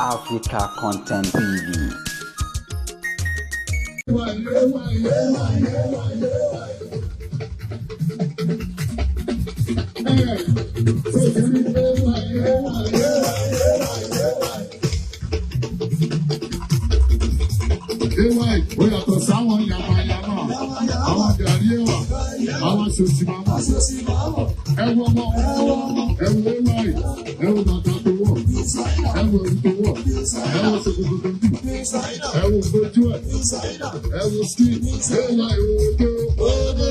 Africa Content TV. Ó yàtọ̀ sáwọn yamayama, àwọn gàrí ẹ̀wà, àwọn ṣòṣì màmá. Ẹ wo ọmọ, ẹ wo ẹwàì, ẹ wo bàtà tó wọ̀, ẹ wo ẹ̀wù tó wọ̀, ẹ wo ṣòkòtò tó jù, ẹ wo gbójú ẹ̀, ẹ wo sí, ẹwà ìwò ògbó, ògbó,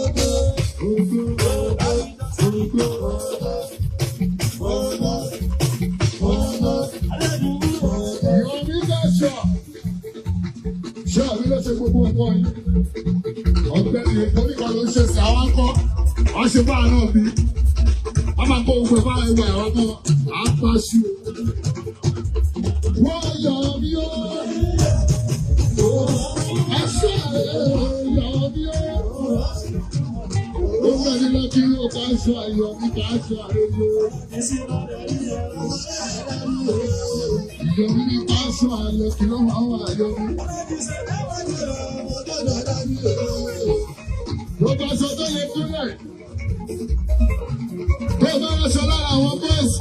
ògbó, ògbó. Yomi Gashua ṣé àbí ló ṣe gbogbo ọkọ yìí ọ̀gbẹ́ni oníkan ló ń ṣe sí àwọn akọ wọn ṣe báà náà bí wọn máa kó ogun bá ìwà ẹ̀rọ náà á pàṣẹ. Wọ́n yọ mí ó ẹṣẹ́ yọ mí ó ó fẹ́ni lọ kí ó bá ṣe ayọ̀ mi bá ṣe àlejò. Yomi ní bá ṣe ayọ̀ kí ló máa wà yọ mí. Gbogbo aṣọ tó yẹ kúrẹ̀. Tó bá aṣọ lára àwọn bọ́ọ̀sì.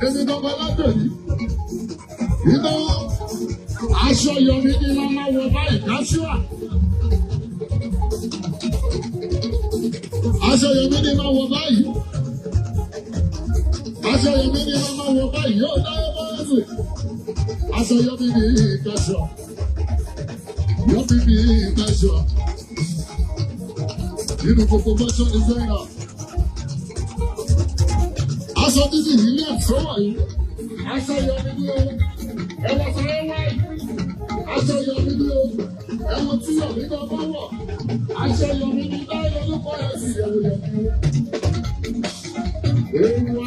Èmi gbọ́ngàn lọ́dọ̀ yìí. Iná aṣọ Yomi ní máa wọ báyìí káṣíwà. Aṣọ Yomi ní máa wọ báyìí. Aṣọ Yomi ní máa wọ báyìí yóò dáwọ́ bọ́ọ̀sì. Aṣọ Yomi ní káṣíwà. Yomi ní káṣíwà. Nínú gbogbo fashion designer. Aṣọ dídì ilé ẹ̀ṣọ́ wà yìí. Aṣọ Yomi ní o. Ẹ̀wọ̀n sọ̀rọ̀ wáyé. Aṣọ Yomi ní o. Ẹ̀wọ̀n tí Yomi náà bá wọ̀. Aṣọ Yomi ní báyọ̀ ló kọ́ ẹ̀ sí ẹ̀wọ̀n Yomi. Ewa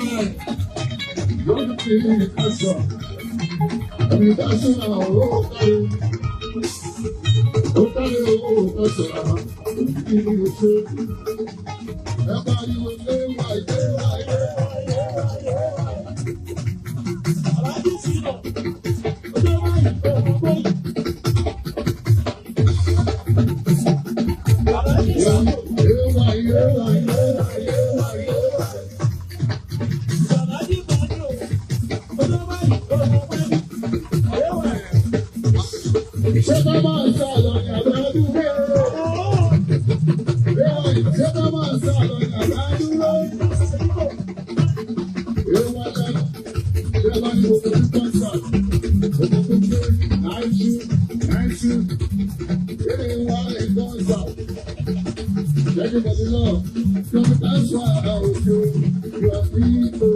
Yomi ní aṣọ. Ẹ̀mí aṣọ àwọn ò kárí. Ó kárí owó aṣọ àwọn ìlú ṣe. Ẹ pariwo léwà léwà léwà léwà. Léwà léwà léwà léwà léwà. Ṣé ká máa sá lọ ní àbádúró? Ṣé ká máa sá lọ ní àbádúró? Ewa lẹ́nu, ṣé bá ní gbogbo ní kọ́ńtà? Gbogbo tó gbé 92, 92. Ewa lè kọ́ńtà. Jẹ́jú pẹ̀lú náà, kọ́ńtà sọ àrà òjò, yọ̀ mí o.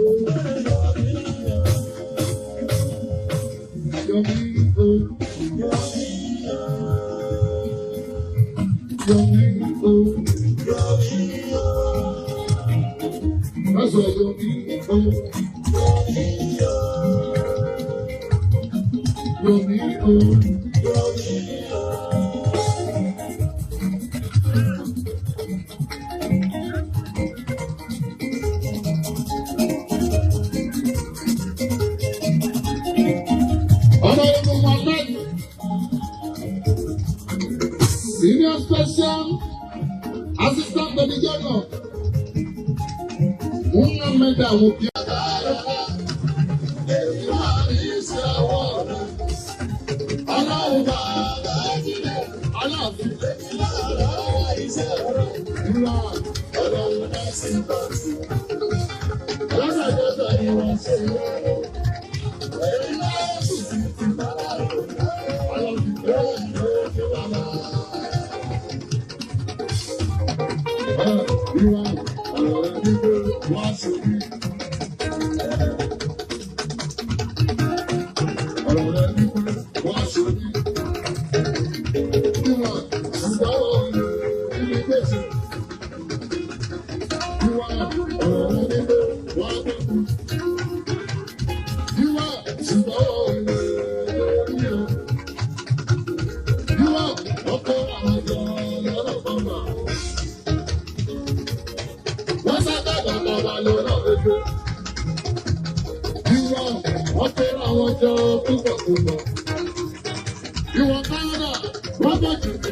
Yọ̀ mí o. Yomi o. That's what Yomi o. Yomi o. Honorable Mohammed, Senior Special Assistant to the Governor, Muhammed Awoki. wá, wọ́n tẹ́ra wọn jọ púpọ̀ púpọ̀. Ìwọ̀n Kánádà, wọ́n bẹ̀ jù sí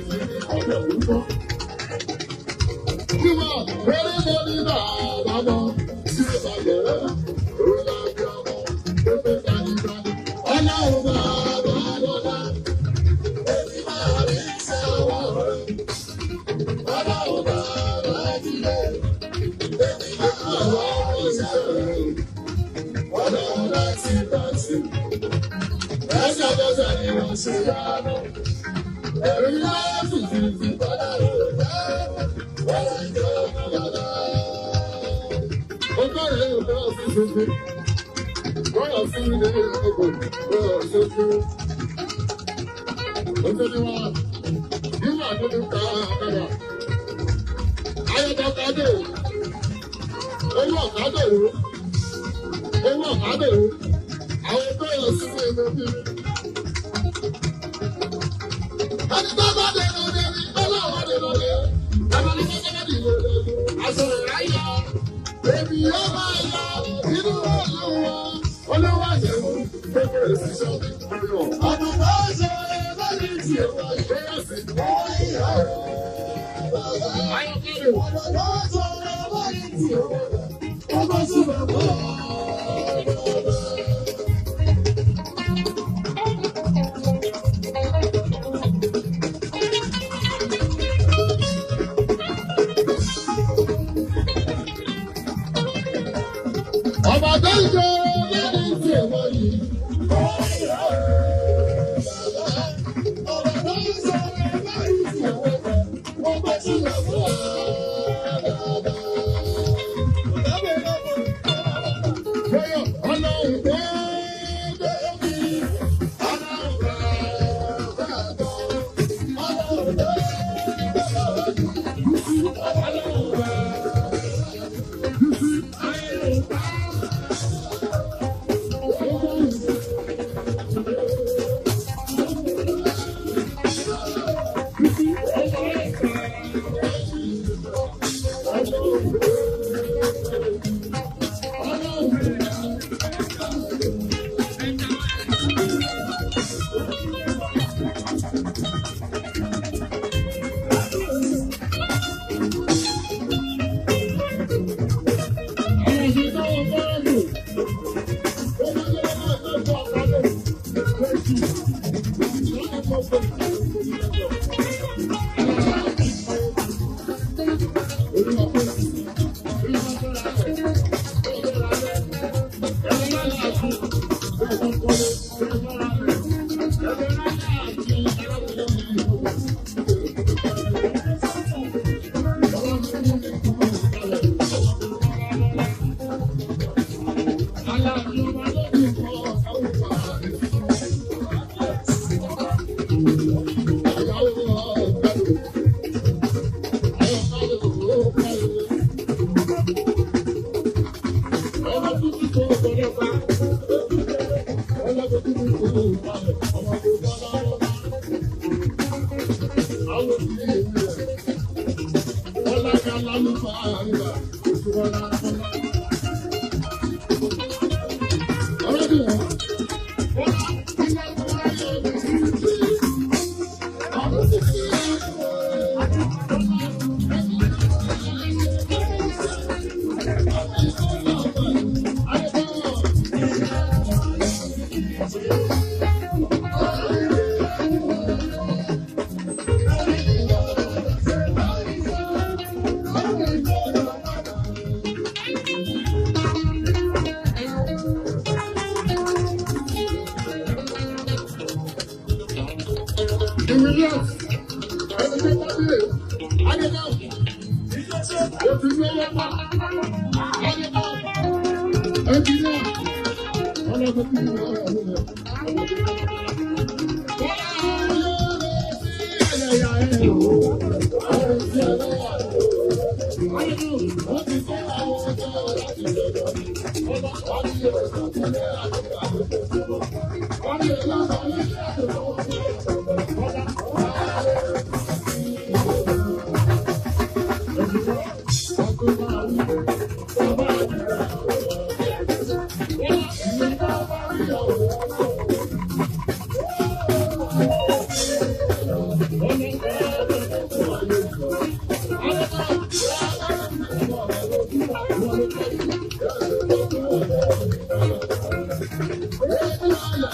ọ̀bẹ̀ púpọ̀. Ìwọ̀n eré mo ní bàbá mọ́, sí ìbàjẹ́ rẹ̀, ó lábẹ́ ọmọ, ó fẹ́ gbanigbani. Ọlọ́run bàbá lọ́lá, èmi máa rí sáwọ́ rẹ̀. Ọlọ́run bàbá jílẹ̀, èmi máa wá iṣẹ́ rẹ̀. Ọlọ́run láti bàtì, ẹsẹ̀kẹsẹ̀ ni wọ́n ṣe yára. Ẹ̀rí láti fi fi padà rẹ̀ wọ́n ti jẹ́ ọmọ bàbá. Ó bẹ̀rẹ̀ ìfẹ́ ọ̀sìn ṣoṣo. Bọ́lá sí ilé ìgbò bọ́lá ṣoṣo. Ó tó ní wá, nígbà tó ní ká ọ̀kadà. Ayọ̀dọ̀ kádò, owó ọ̀kadò rò, owó ọ̀kadò rò, àwọn bẹ́ẹ̀ sí ilé bí. Ẹni tó bá dé lọ dé ní ọlọ́wọ́ dé lọ dé. Bàbá ní kọ́kọ́ bá dìbò aṣọ rẹ̀ ráyà. Èmi yóò máa yọ inú olúwa, olúwa ṣẹ̀wọ̀n, gbogbo èsì ṣọ́bí. Ọdún bá ṣe lórí ti ẹ̀wọ̀n ìgbéyàsí. Ọdún bá ṣe lórí ti ẹ̀wọ̀n ọmọ sí bàbá. Ọba tó ń jẹ lórí ti ẹ̀wọ̀n yìí. Ọba tó ń jẹ lórí ti ẹ̀wọ̀n ọmọ sí bàbá. Ọlọ́run tó dé bí, ọlọ́run bàbá tó, ọlọ́run tó ọlọ́run bàbá.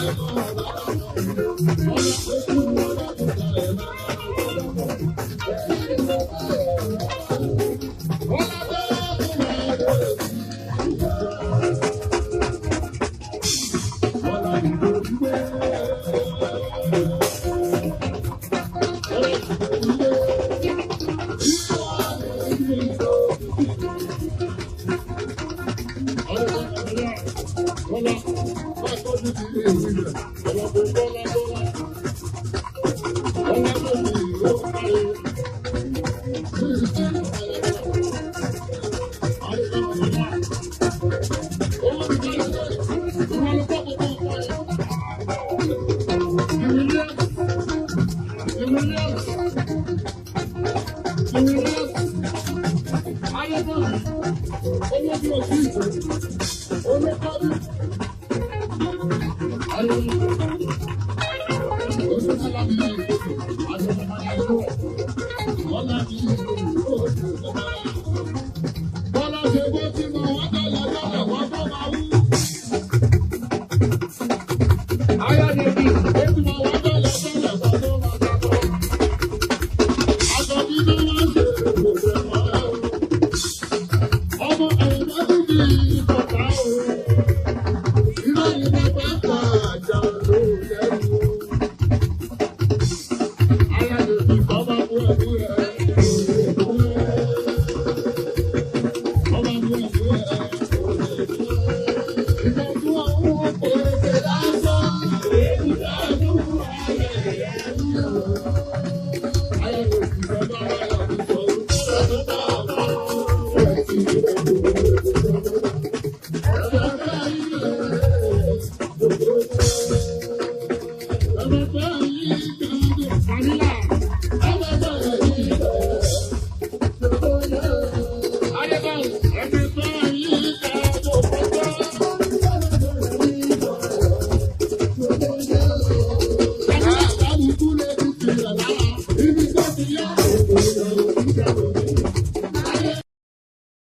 Thank you.